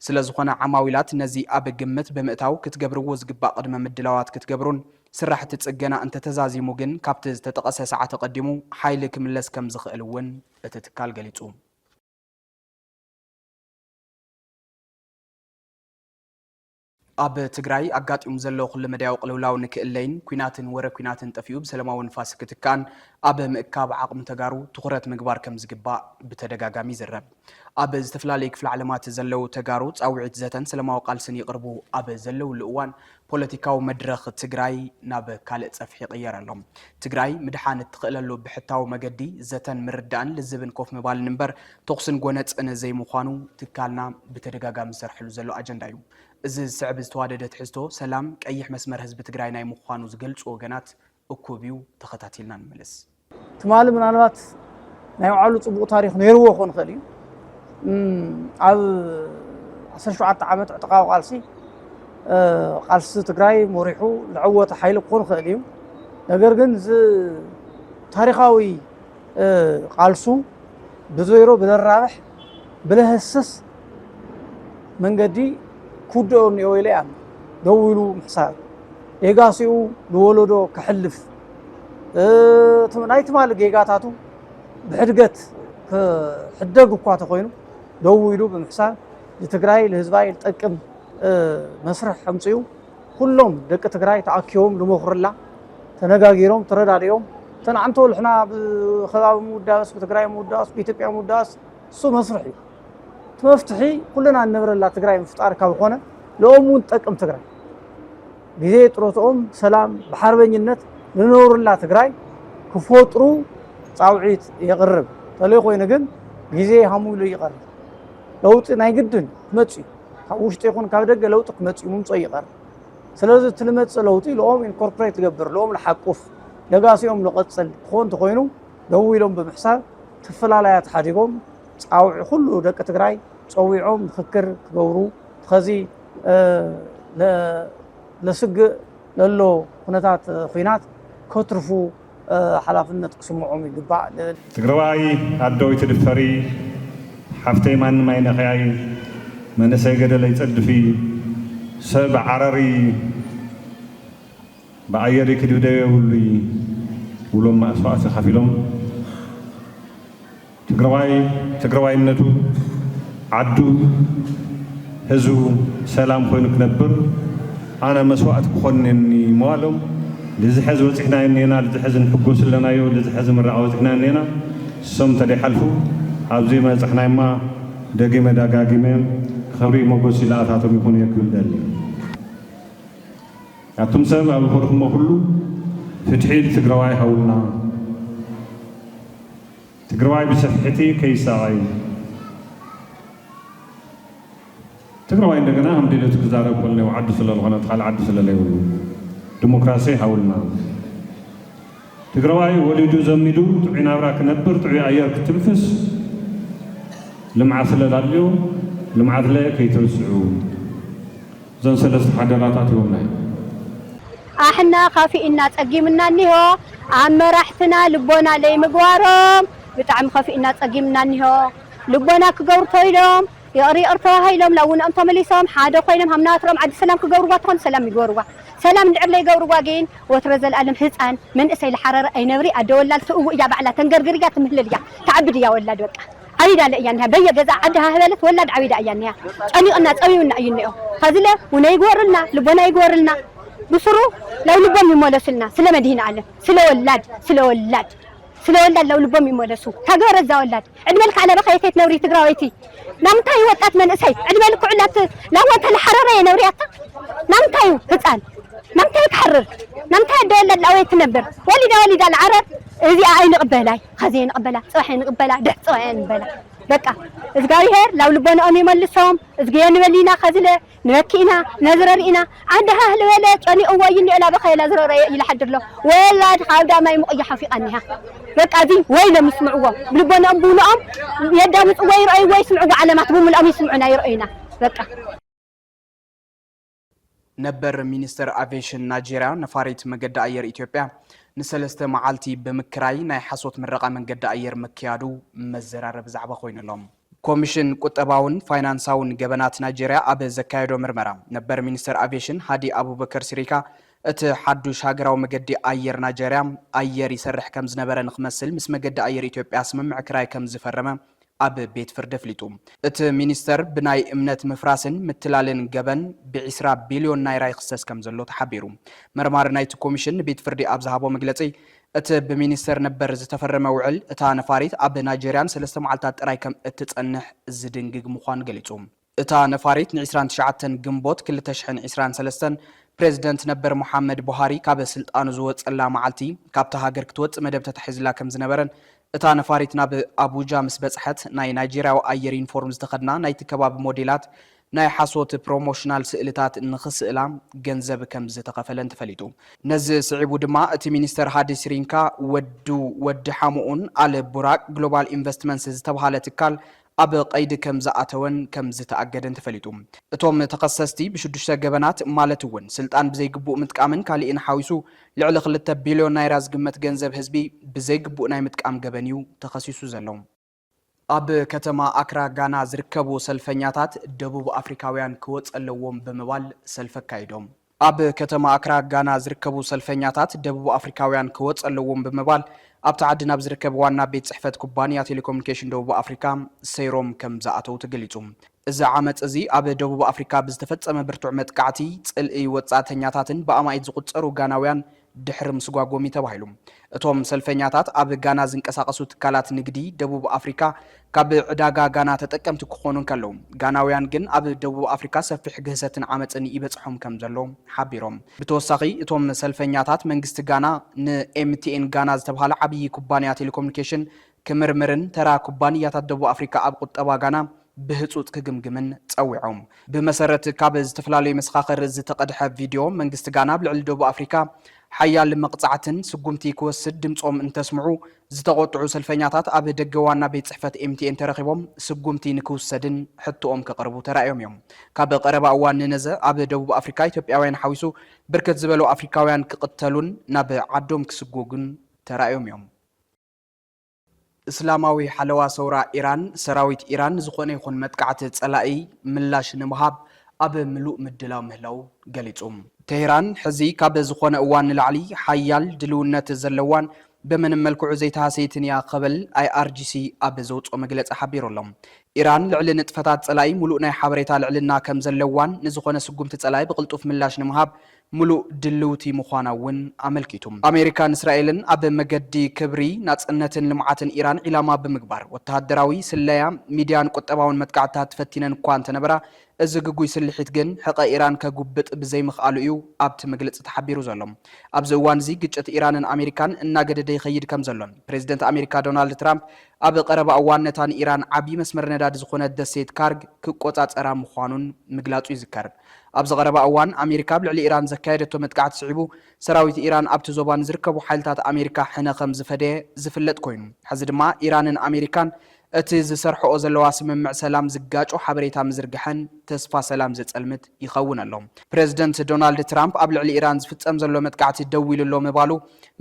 ስለ ዝኾነ ዓማዊላት ነዚ ኣብ ግምት ብምእታው ክትገብርዎ ዝግባእ ቅድመ ምድላዋት ክትገብሩን ስራሕቲ ጽገና እንተተዛዚሙ ግን ካብቲ ዝተጠቐሰ ሰዓት ኣቐዲሙ ሓይሊ ክምለስ ከም ዝኽእል እውን እቲ ትካል ገሊጹ። ኣብ ትግራይ ኣጋጢሙ ዘሎ ኩሉ መዳያዊ ቅልውላው ንክእለይን ኲናትን ወረ ኲናትን ጠፊኡ ብሰላማዊ ንፋስ ክትካእን ኣብ ምእካብ ዓቕሚ ተጋሩ ትኹረት ምግባር ከም ዝግባእ ብተደጋጋሚ ይዝረብ። ኣብ ዝተፈላለዩ ክፍለ ዓለማት ዘለዉ ተጋሩ ጻውዒት ዘተን ሰላማዊ ቃልስን ይቕርቡ ኣብ ዘለውሉ እዋን ፖለቲካዊ መድረኽ ትግራይ ናብ ካልእ ጸፍሒ ይቕየር ኣሎ። ትግራይ ምድሓን እትኽእለሉ ብሕታዊ መገዲ ዘተን ምርዳእን ልዝብን ኮፍ ምባልን እምበር ተኹስን ጎነጽን ዘይምዃኑ ትካልና ብተደጋጋሚ ዝሰርሐሉ ዘሎ ኣጀንዳ እዩ። እዚ ዝስዕብ ዝተዋደደ ትሕዝቶ ሰላም ቀይሕ መስመር ህዝቢ ትግራይ ናይ ምዃኑ ዝገልጹ ወገናት እኩብ እዩ። ተኸታቲልና ንመለስ። ትማሊ ምናልባት ናይ ባዕሉ ጽቡቕ ታሪኽ ነይርዎ ክኾን ይኽእል እዩ። እም፣ ኣብ ዓሰርተ ሸውዓተ ዓመት ዕጥቃዊ ቃልሲ፣ እ፣ ቃልሲ ትግራይ መሪሑ ዝዓወተ ሓይሊ ክኾን ይኽእል እዩ። ነገር ግን እዚ ታሪኻዊ፣ እ፣ ቃልሱ ብዘይሮ ብዘራብሕ ብለሀስስ መንገዲ ክውድኦ እኒኦ ኢለ እየ ኣምን። ደው ኢሉ ምሕሳብ፣ ሌጋሲኡ ንወለዶ ከሕልፍ፣ እ፣ እቲ ናይ ትማሊ ጌጋታቱ ብሕድገት ክሕደግ እኳ ተኾይኑ ደው ኢሉ ብምሕሳብ ንትግራይ ንህዝባይ ዝጠቅም፣ እ፣ መስርሕ ኣምፅኡ ኩሎም ደቂ ትግራይ ተኣኪቦም ዝመኽርላ፣ ተነጋጊሮም፣ ተረዳዲኦም፣ እተን ዓንቶ ልሕና ብከባቢ ምውዳስ፣ ብትግራይ ምውዳስ፣ ብኢትዮጵያ ምውዳስ፣ እሱ መስርሕ እዩ። እቲ መፍትሒ ኩልና እንነብረላ ትግራይ ምፍጣር ካብ ኾነ፣ ለኦም እውን ትጠቅም ትግራይ። ግዜ ጥሮትኦም ሰላም ብሓርበኝነት ዝነብሩላ ትግራይ ክፈጥሩ ጻውዒት የቕርብ። ተለይ ኮይኑ ግን ግዜ ሃሙ ኢሉ ይቐርብ። ለውጢ ናይ ግድን ክመጽእ እዩ። ካብ ውሽጢ ይኹን ካብ ደገ ለውጢ ክመጽእ እዩ፣ ምምጾ ይቐር። ስለዚ እቲ ልመጽእ ለውጢ ልኦም ኢንኮርፖሬት ልገብር፣ ልኦም ልሓቁፍ፣ ለጋሲኦም ልቐጽል ክኾን እንተኾይኑ ደው ኢሎም ብምሕሳብ፣ ተፈላላያት ሓዲጎም ጻውዒ ኩሉ ደቂ ትግራይ ጸዊዖም ምኽክር ክገብሩ፣ ኸዚ፣ እ፣ ለ-፣ ለስግእ ለሎ ኩነታት፣ እ፣ ኹናት ከትርፉ፣ እ፣ ሓላፍነት ክስምዖም ይግባእ ልብል። ትግራዋይ ኣዶ ይትድፈሪ፣ ሓፍተይ ማንም ኣይነኽያይ፣ መንእሰይ ገደል ኣይጸድፊ፣ ሰብ ዓረሪ፣ ብኣየር ክድብደብ የብሉይ ውሎም መስዋእቲ ከፊሎም። ትግራዋይ ትግራዋይነቱ፣ ዓዱ፣ ህዝቡ ሰላም ኮይኑ ክነብር ኣነ መስዋእቲ ክኾን እኒአኒ ምባሎም፣ ልዚ ሕዚ በፂሕና እኒአና፣ ልዚ ሕዚ ንሕጎስ ኣለናዮ፣ ልዚ ሕዚ ምረቓ በፂሕና እኒአና። እሶም እንተደይሓልፉ ኣብዚ መፅሕናይማ ደጊመ ደጋጊመ ክብሪ ሞገስ ለኣታቶም ይኹን እየ ክብል ደሊ። ኣቱም ሰብ ኣብ ኸድኹሞ ኩሉ ፍትሒ ትግራዋይ ሃቡና። ትግራዋይ ብሰፍሕቲ ከይሳቐይ። ትግራዋይ እንደገና ከም ድሌቱ ክዛረብ ከሎ ዓዱ ስለ ዝኾነ፣ እቲ ካልእ ዓዱ ስለ ዘይብሉ። ዲሞክራሲ ሃቡና። ትግራዋይ ወሊዱ ዘሚዱ ጥዑይ ናብራ ክነብር፣ ጥዑይ ኣየር ክትንፍስ፣ ልምዓት ስለ ዳልዮ፣ ልምዓት ለ ከይትርስዑ። እዘን ሰለስተ ሓደራታት ሂቦምና እዮም። ኣሕና ከፊእና ጸጊምና እኒሆ፣ ኣብ መራሕትና ልቦና ለይምግባሮም ብጣዕሚ ከፊእና ጸጊምና እኒሆ። ልቦና ክገብሩ ተይሎም ይቕር ይቕር ተባሂሎም፣ ላውንኦም ተመሊሶም ሓደ ኮይኖም ሃምናትሮም ዓዲ ሰላም ክገብርዋ ተኾን ሰላም ይገብርዋ። ሰላም እንድዕር ለይገብርዋ ግን ወትረ ዘልኣለም ህፃን መንእሰይ ለሓረረ ኣይነብሪ ኣደ ወላድ ትእው እያ ባዕላ ተንገርግር እያ ትምህልል እያ ትዓብድ እያ ወላድ በቃ። ዓቢዳ ለ እያ እኒሃ በየ ገዛ ዓዲ ሃህበለት ወላድ ዓቢዳ እያ እኒሃ። ጨኒቕና ጸቢብና እዩ እኒኦ። ከዚ ለ ውነ ይግበርልና ልቦና ይግበርልና። ብስሩ ለው ልቦም ይመለሱልና ስለ መድህን ኣለም ስለ ወላድ ስለ ወላድ ስለ ወላድ ለው ልቦም ይመለሱ። ታገበረ እዛ ወላድ ዕድመ ልካ ለበኸ የከይት ነብሪ ትግራወይቲ ናምንታይ ወጣት መንእሰይ ዕድመ ልክዑ ላት ላወተ ለሓረረ የነብርያታ ናምንታዩ ህፃን ናምንታይ ክሓርር ናምንታይ ኣደ ወላድ ላወየ ትነብር ወሊዳ ወሊዳ ለዓረር እዚኣ ኣይንቕበላይ። ኸዚ የንቕበላ ጽባሕ የንቕበላ ድሕ ጽባሕ የንበላ። በቃ እዝጋብሔር ላው ልቦናኦም ይመልሶም። እዝግዮ ንበል ኢና ኸዚ ለ ንበኪ ኢና ነዝረር ኢና። ዓዲ ሃህሊ በለ ጨኒቕዎ እዩ እኒኦ ላበኸ የላ ዝረረየ እዩ ልሓድር ሎ ወላድ ካብ ዳማይ ሙቕ እያ ሓፊቓ እኒሃ። በቃ እዚ ወይ ሎም ይስምዕዎ ብልቦናኦም ብውልኦም የዳምፅዎ ይረኣይዎ ይስምዕዎ ዓለማት ብምልኦም ይስምዑና ይረኣዩና። በቃ ነበር ሚኒስተር ኣቪየሽን ናይጄርያ ነፋሪት መገዲ ኣየር ኢትዮጵያ ንሰለስተ መዓልቲ ብምክራይ ናይ ሓሶት ምረቓ መንገዲ ኣየር ምክያዱ መዘራረቢ ዛዕባ ኮይኑ'ሎ። ኮሚሽን ቁጠባውን ፋይናንሳውን ገበናት ናይጄርያ ኣብ ዘካየዶ ምርመራ፣ ነበር ሚኒስተር ኣቪየሽን ሃዲ ኣቡበከር ሲሪካ እቲ ሓዱሽ ሃገራዊ መገዲ ኣየር ናይጄርያ ኣየር ይሰርሕ ከም ዝነበረ ንክመስል ምስ መገዲ ኣየር ኢትዮጵያ ስምምዕ ክራይ ከም ዝፈረመ ኣብ ቤት ፍርዲ ኣፍሊጡ። እቲ ሚኒስተር ብናይ እምነት ምፍራስን ምትላልን ገበን ብዒስራ ቢልዮን ናይራ ይኽሰስ ከም ዘሎ ተሓቢሩ። መርማሪ ናይቲ ኮሚሽን ንቤት ፍርዲ ኣብ ዝሃቦ መግለጺ፣ እቲ ብሚኒስተር ነበር ዝተፈረመ ውዕል፣ እታ ነፋሪት ኣብ ናይጀርያን ሰለስተ መዓልታት ጥራይ ከም እትጸንሕ ዝድንግግ ምዃኑ ገሊጹ። እታ ነፋሪት ን ዕስራን ትሽዓተን ግንቦት ክልተ ሽሕን ዕስራን ሰለስተን ፕሬዚደንት ነበር ሞሓመድ ቡሃሪ ካብ ስልጣኑ ዝወጸላ መዓልቲ ካብታ ሃገር ክትወጽእ መደብ ተታሒዝላ ከም ዝነበረን እታ ነፋሪት ናብ ኣቡጃ ምስ በጽሐት፣ ናይ ናይጄርያዊ ኣየር ዩኒፎርም ዝተኸድና ናይቲ ከባቢ ሞዴላት ናይ ሓሶት ፕሮሞሽናል ስእልታት ንኽስእላ ገንዘብ ከም ዝተኸፈለን ተፈሊጡ። ነዚ ስዒቡ ድማ እቲ ሚኒስተር ሃዲ ሲሪንካ ወዱ ወዲ ሓሙኡን ኣል ቡራቅ ግሎባል ኢንቨስትመንትስ ዝተብሃለ ትካል ኣብ ቀይዲ ከም ዝኣተወን ከም ዝተኣገደን ተፈሊጡ። እቶም ተኸሰስቲ ብሽዱሽተ ገበናት ማለት እውን ስልጣን ብዘይግቡእ ምጥቃምን ካሊእን ሓዊሱ ልዕሊ ክልተ ቢልዮን ናይራ ዝግመት ገንዘብ ህዝቢ ብዘይግቡእ ናይ ምጥቃም ገበን እዩ ተኸሲሱ ዘሎ። ኣብ ከተማ ኣክራ ጋና ዝርከቡ ሰልፈኛታት ደቡብ ኣፍሪካውያን ክወፅ ኣለዎም ብምባል ሰልፊ ኣካይዶም። ኣብ ከተማ ኣክራ ጋና ዝርከቡ ሰልፈኛታት ደቡብ ኣፍሪካውያን ክወፅ ኣለዎም ብምባል ኣብቲ ዓዲ ናብ ዝርከብ ዋና ቤት ፅሕፈት ኩባንያ ቴሌኮሙኒኬሽን ደቡብ ኣፍሪካ ሰይሮም ከም ዝኣተው ተገሊፁ። እዚ ዓመፅ እዚ ኣብ ደቡብ ኣፍሪካ ብዝተፈፀመ ብርቱዕ መጥቃዕቲ ፅልኢ ወፃእተኛታትን ብኣማኢት ዝቁፀሩ ጋናውያን ድሕሪ ምስጓጎም እዩ ተባሂሉ። እቶም ሰልፈኛታት ኣብ ጋና ዝንቀሳቐሱ ትካላት ንግዲ ደቡብ ኣፍሪካ ካብ ዕዳጋ ጋና ተጠቀምቲ ክኾኑ እንከለዉ፣ ጋናውያን ግን ኣብ ደቡብ ኣፍሪካ ሰፊሕ ግህሰትን ዓመፅን ይበፅሖም ከም ዘሎ ሓቢሮም። ብተወሳኺ እቶም ሰልፈኛታት መንግስቲ ጋና ን ኤምቲኤን ጋና ዝተብሃለ ዓብዪ ኩባንያ ቴሌኮሙኒኬሽን ክምርምርን ተራ ኩባንያታት ደቡብ ኣፍሪካ ኣብ ቁጠባ ጋና ብህፁፅ ክግምግምን ፀዊዖም። ብመሰረት ካብ ዝተፈላለዩ መሰኻኽር ዝተቐድሐ ቪድዮ፣ መንግስቲ ጋና ኣብ ልዕሊ ደቡብ ኣፍሪካ ሓያል መቕፃዕትን ስጉምቲ ክወስድ ድምፆም እንተስምዑ፣ ዝተቖጥዑ ሰልፈኛታት ኣብ ደገ ዋና ቤት ፅሕፈት ኤምቲኤን ተረኺቦም ስጉምቲ ንክውሰድን ሕቶኦም ከቕርቡ ተራእዮም እዮም። ካብ ቀረባ እዋን ንነዘ ኣብ ደቡብ ኣፍሪካ ኢትዮጵያውያን ሓዊሱ ብርክት ዝበሉ ኣፍሪካውያን ክቕተሉን ናብ ዓዶም ክስጎጉን ተራእዮም እዮም። እስላማዊ ሓለዋ ሰውራ ኢራን፣ ሰራዊት ኢራን ንዝኾነ ይኹን መጥቃዕቲ ጸላኢ ምላሽ ንምሃብ ኣብ ምሉእ ምድላው ምህላው ገሊጹ። ቴህራን ሕዚ ካብ ዝኾነ እዋን ንላዕሊ ሓያል ድልውነት ዘለዋን ብምንም መልክዑ ዘይተሃሰየትን እያ ክብል ኣይኣርጂሲ ኣብ ዘውፅኦ መግለፂ ሓቢሩ ኣሎ። ኢራን ልዕሊ ንጥፈታት ጸላኢ ሙሉእ ናይ ሓበሬታ ልዕልና ከም ዘለዋን ንዝኾነ ስጉምቲ ጸላኢ ብቕልጡፍ ምላሽ ንምሃብ ሙሉእ ድልውቲ ምዃና እውን ኣመልኪቱ። ኣሜሪካን እስራኤልን ኣብ መገዲ ክብሪ፣ ናጽነትን ልምዓትን ኢራን ዒላማ ብምግባር፣ ወተሃደራዊ፣ ስለያ፣ ሚድያን ቁጠባውን መጥቃዕትታት ፈቲነን እኳ እንተነበራ፣ እዚ ግጉይ ስልሒት ግን ሕቐ ኢራን ከጉብጥ ብዘይምኽኣሉ እዩ ኣብቲ መግለጺ ተሓቢሩ ዘሎ። ኣብዚ እዋን እዚ ግጭት ኢራንን ኣሜሪካን እናገደደ ይኸይድ ከም ዘሎን ፕሬዚደንት ኣሜሪካ ዶናልድ ትራምፕ ኣብ ቀረባ እዋን ነታ ንኢራን ዓቢ መስመር ነዳዲ ዝኾነት ደሴት ካርግ ክቆጻጸራ ምዃኑን ምግላጹ ይዝከር። ኣብዚ ቀረባ እዋን ኣሜሪካ ኣብ ልዕሊ ኢራን ዘካየደቶ መጥቃዕቲ ስዒቡ ሰራዊት ኢራን ኣብቲ ዞባ ንዝርከቡ ሓይልታት ኣሜሪካ ሕነ ከም ዝፈደየ ዝፍለጥ ኮይኑ፣ ሕዚ ድማ ኢራንን ኣሜሪካን እቲ ዝሰርሕኦ ዘለዋ ስምምዕ ሰላም ዝጋጮ ሓበሬታ ምዝርግሐን ተስፋ ሰላም ዘጸልምት ይኸውን ኣሎ። ፕሬዚደንት ዶናልድ ትራምፕ ኣብ ልዕሊ ኢራን ዝፍጸም ዘሎ መጥቃዕቲ ደው ኢሉ ኣሎ ምባሉ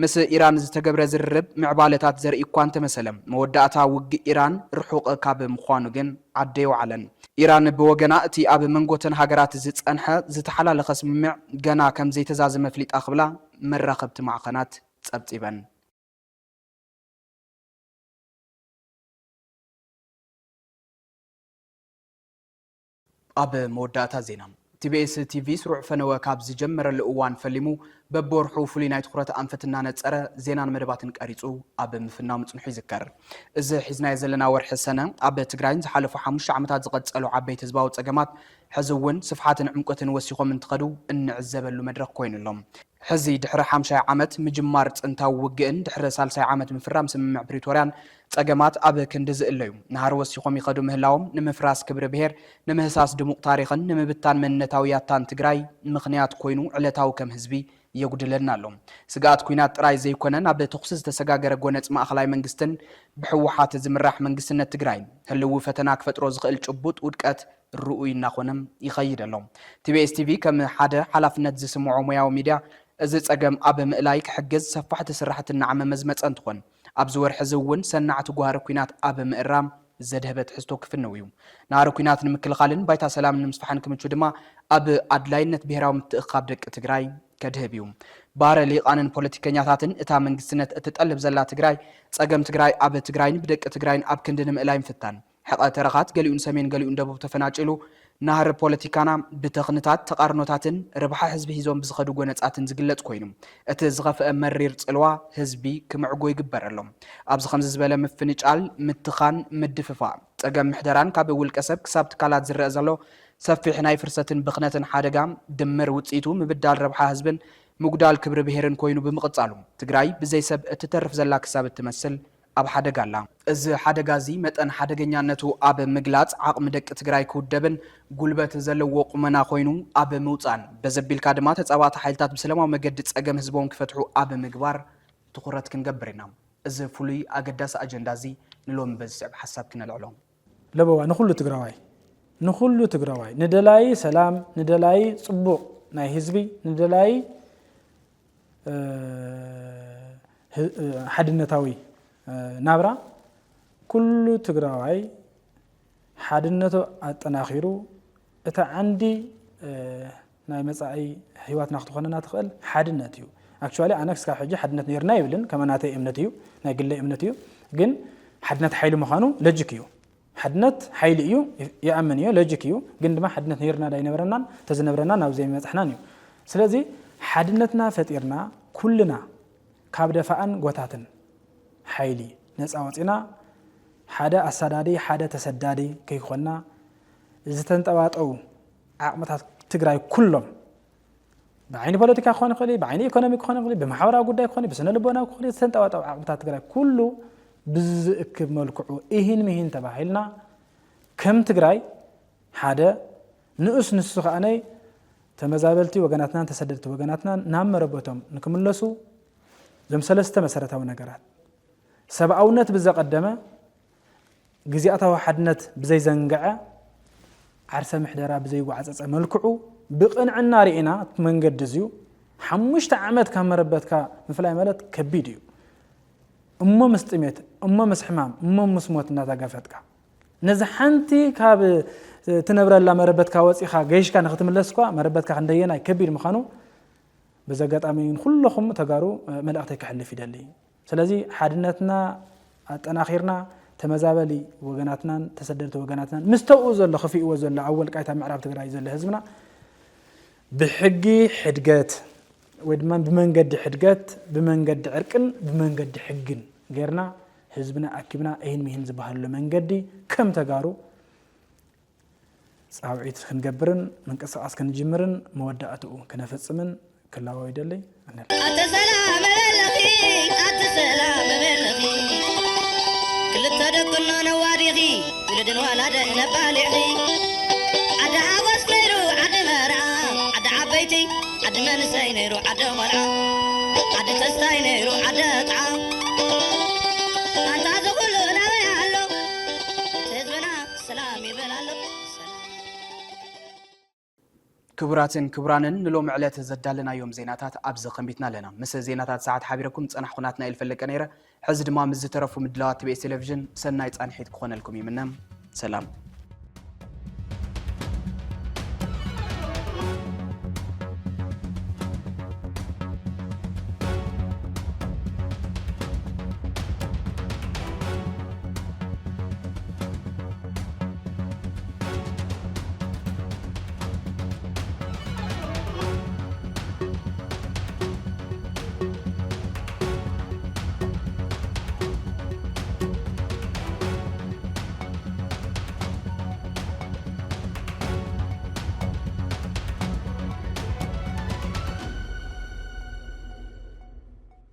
ምስ ኢራን ዝተገብረ ዝርርብ ምዕባለታት ዘርኢ እኳ እንተመሰለ፣ መወዳእታ ውግእ ኢራን ርሑቕ ካብ ምዃኑ ግን ዓዲ ኣይወዓለን። ኢራን ብወገና፣ እቲ ኣብ መንጎተን ሃገራት ዝጸንሐ ዝተሓላለኸ ስምምዕ ገና ከም ዘይተዛዘመ ኣፍሊጣ ክብላ መራኸብቲ ማዕኸናት ጸብጺበን። ኣብ መወዳእታ ዜና፣ ቲ ቢ ኤስ ቲ ቪ ስሩዕ ፈነወ ካብ ዝጀመረሉ እዋን ፈሊሙ፣ በብወርሑ ፍሉይ ናይ ትኹረት ኣንፈት እናነጸረ ዜናን መደባትን ቀሪጹ ኣብ ምፍናው ምጽንሑ ይዝከር። እዚ ሒዝናዮ ዘለና ወርሒ ሰነ፣ ኣብ ትግራይን ዝሓለፉ ሓሙሽተ ዓመታት ዝቐጸሉ ዓበይቲ ህዝባዊ ጸገማት፣ ሕዚ እውን ስፍሓትን ዕምቆትን ወሲኾም እንትኸዱ እንዕዘበሉ መድረኽ ኮይኑ ኣሎ። ሕዚ ድሕሪ ሓምሻይ ዓመት ምጅማር ጥንታዊ ውግእን ድሕሪ ሳልሳይ ዓመት ምፍራም ስምምዕ ፕሪቶርያን ጸገማት ኣብ ክንዲ ዝእለዩ፣ ናህሪ ወሲኾም ይኸዱ ምህላዎም ንምፍራስ ክብሪ ብሔር፣ ንምህሳስ ድሙቕ ታሪኽን ንምብታን መንነታዊ ያታን ትግራይ ምኽንያት ኮይኑ ዕለታዊ ከም ህዝቢ የጉድለና ኣሎ። ስግኣት ኲናት ጥራይ ዘይኮነ፣ ናብ ተኹሲ ዝተሰጋገረ ጎነጽ ማእኸላይ መንግስትን ብህወሓት ዝምራሕ መንግስትነት ትግራይን ህልዊ ፈተና ክፈጥሮ ዝኽእል ጭቡጥ ውድቀት ርኡይ እናኾነ ይኸይድ ኣሎ። ቲ ቢ ኤስ ቲ ቪ ከም ሓደ ሓላፍነት ዝስምዖ ሞያዊ ሚድያ፣ እዚ ጸገም ኣብ ምእላይ ክሕግዝ ሰፋሕቲ ስራሕቲ እናዓመመ ዝመጸ እንትኾን፣ ኣብዚ ወርሒ እዚ እውን ሰናዕቲ ጓህሪ ኲናት ኣብ ምእራም ዘድሀበ ትሕዝቶ ክፍንው እዩ። ናህሪ ኲናት ንምክልኻልን ባይታ ሰላም ንምስፋሕን ክምቹ ድማ፣ ኣብ ኣድላይነት ብሄራዊ ምትእኽኻብ ደቂ ትግራይ ከድህብ እዩ። ባረ ሊቃንን ፖለቲከኛታትን እታ መንግስትነት እትጠልብ ዘላ ትግራይ፣ ጸገም ትግራይ ኣብ ትግራይን ብደቂ ትግራይን ኣብ ክንዲ ንምእላይ ምፍታን፣ ሕቐ ተረኻት ገሊኡ ንሰሜን ገሊኡ ንደቡብ ተፈናጭሉ፣ ናህሪ ፖለቲካና ብተኽንታት፣ ተቓርኖታትን ርብሓ ህዝቢ ሒዞም ብዝኸዱ ጎነጻትን ዝግለጽ ኮይኑ፣ እቲ ዝኸፍአ መሪር ጽልዋ ህዝቢ ክምዕጎ ይግበር ኣሎ። ኣብዚ ከምዚ ዝበለ ምፍንጫል፣ ምትኻን፣ ምድፍፋእ፣ ጸገም ምሕደራን ካብ ውልቀ ሰብ ክሳብ ትካላት ዝረአ ዘሎ ሰፊሕ ናይ ፍርሰትን ብኽነትን ሓደጋ፣ ድምር ውጽኢቱ ምብዳል ረብሓ ህዝብን ምጉዳል ክብሪ ብሄርን ኮይኑ ብምቕጻሉ፣ ትግራይ ብዘይ ሰብ እትተርፍ ዘላ ክሳብ እትመስል ኣብ ሓደጋ ኣላ። እዚ ሓደጋ እዚ መጠን ሓደገኛነቱ ኣብ ምግላጽ ዓቕሚ ደቂ ትግራይ ክውደብን ጉልበት ዘለዎ ቁመና ኮይኑ ኣብ ምውጻእን፣ በዘቢልካ ድማ ተጻባእቲ ሓይልታት ብሰላማዊ መገዲ ጸገም ህዝቦም ክፈትሑ ኣብ ምግባር ትኹረት ክንገብር ኢና። እዚ ፍሉይ ኣገዳሲ ኣጀንዳ እዚ ንሎሚ በዚ ዝስዕብ ሓሳብ ክነልዕሎ። ለበዋ ንኹሉ ትግራዋይ፣ ንኹሉ ትግራዋይ፣ ንደላይ ሰላም፣ ንደላይ ጽቡቕ ናይ ህዝቢ፣ ንደላይ፣ እ፣ ህ-፣ እ፣ ሓድነታዊ፣ እ፣ ናብራ፣ ኩሉ ትግራዋይ ሓድነቱ ኣጠናኺሩ፣ እታ ዓንዲ፣ እ፣ ናይ መጻኢ ህይወትና ክትኾነና ትኽእል ሓድነት እዩ። ኣክቹዋሊ ኣነ ክስካብ ሕጂ ሓድነት ነይርና ይብልን፣ ከመ ናተይ እምነት እዩ፣ ናይ ግለይ እምነት እዩ። ግን ሓድነት ሓይሊ ምዃኑ ሎጂክ እዩ። ሓድነት ሓይሊ እዩ፣ ይኣምን እየ፣ ሎጂክ እዩ። ግን ድማ ሓድነት ነይርና ዳይነበረናን ተዝነብረናን ናብ ዘይመጻሕናን እዩ። ስለዚ ሓድነትና ፈጢርና ኩልና ካብ ደፋእን ጎታትን ሓይሊ ነጻ ወጺና፣ ሓደ ኣሳዳዲ፣ ሓደ ተሰዳዲ ከይኮንና፣ ዝተንጠባጠቡ ዓቕምታት ትግራይ ኩሎም፣ ብዓይኒ ፖለቲካ ክኾን ይኽእል እዩ፣ ብዓይኒ ኢኮኖሚ ክኾን ይኽእል እዩ፣ ብማሕበራዊ ጉዳይ ክኾን እዩ፣ ብስነ ልቦና ክኾን እዩ፣ ዝተንጠባጠቡ ዓቕምታት ትግራይ ኩሉ ብዝእክብ መልክዑ ኢሂን ምሂን ተባሂልና፣ ከም ትግራይ ሓደ ንኡስ ንሱ ከኣነይ ተመዛበልቲ ወገናትናን ተሰደድቲ ወገናትናን ናብ መረበቶም ንክምለሱ፣ እዞም ሰለስተ መሰረታዊ ነገራት፣ ሰብኣውነት ብዘቐደመ፣ ግዝኣታዊ ሓድነት ብዘይዘንግዐ፣ ዓርሰ ምሕደራ ብዘይጓዕጸጸ መልክዑ ብቕንዕና ርኢና፣ እቲ መንገዲ እዚዩ ሓሙሽተ ዓመት ካብ መረበትካ ምፍላይ ማለት ከቢድ እዩ። እሞ ምስ ጥሜት፣ እሞ ምስ ሕማም፣ እሞ ምስ ሞት እናተጋፈጥካ፣ ነዚ ሓንቲ ካብ ትነብረላ መረበትካ ወጺኻ ገይሽካ ንኽትምለስ እኳ መረበትካ ክንደየናይ ከቢድ ምዃኑ በዚ ኣጋጣሚ ንኹለኹም ተጋሩ መልእኽተይ ከሕልፍ ይደሊ። ስለዚ ሓድነትና ኣጠናኺርና፣ ተመዛበሊ ወገናትናን ተሰደድቲ ወገናትናን፣ ምስ ተውኡ ዘሎ፣ ክፍእዎ ዘሎ፣ ኣብ ወልቃይት ኣብ ምዕራብ ትግራይ ዘሎ ህዝብና ብሕጊ ሕድገት ወይ ድማ ብመንገዲ ሕድገት፣ ብመንገዲ ዕርቅን ብመንገዲ ሕግን ጌርና ህዝብና ኣኪብና እሂን ምሂን ዝበሃለሉ መንገዲ ከም ተጋሩ ጻውዒት ክንገብርን ምንቅስቓስ ክንጅምርን መወዳእትኡ ክነፍጽምን ክላወ ይደሊ። ኣነ ኣተ ሰላም በለኺ፣ ኣተ ሰላም በለኺ፣ ክልተ ደቅኖ ነዋዲኺ፣ ውሉድን ዋላደን ነባሊዕኺ። ዓዲ ሓጎስ ነይሩ ዓዲ መርዓ፣ ዓዲ ዓበይቲ ዓዲ መንእሰይ ነይሩ ዓዲ ቆልዓ፣ ዓዲ ተስታይ ነይሩ ዓዲ ጥዓ። ኣንታ እዚ ኩሉ ናበይ ኣሎ? ህዝብና ሰላም ይበል ኣሎ። ሰላም። ክቡራትን ክቡራንን፣ ንሎሚ ዕለት ዘዳለናዮም ዜናታት ኣብዚ ከንቢትና ኣለና። ምስ ዜናታት ሰዓት ሓቢረኩም ዝጸናሕኩ ናትናኤል ፈለቀ ነይረ። ሕዚ ድማ ምስ ዝተረፉ ምድላዋት ቲ ቢ ኤስ ቴሌቪዥን ሰናይ ጻንሒት ክኾነልኩም ይምነ። ሰላም።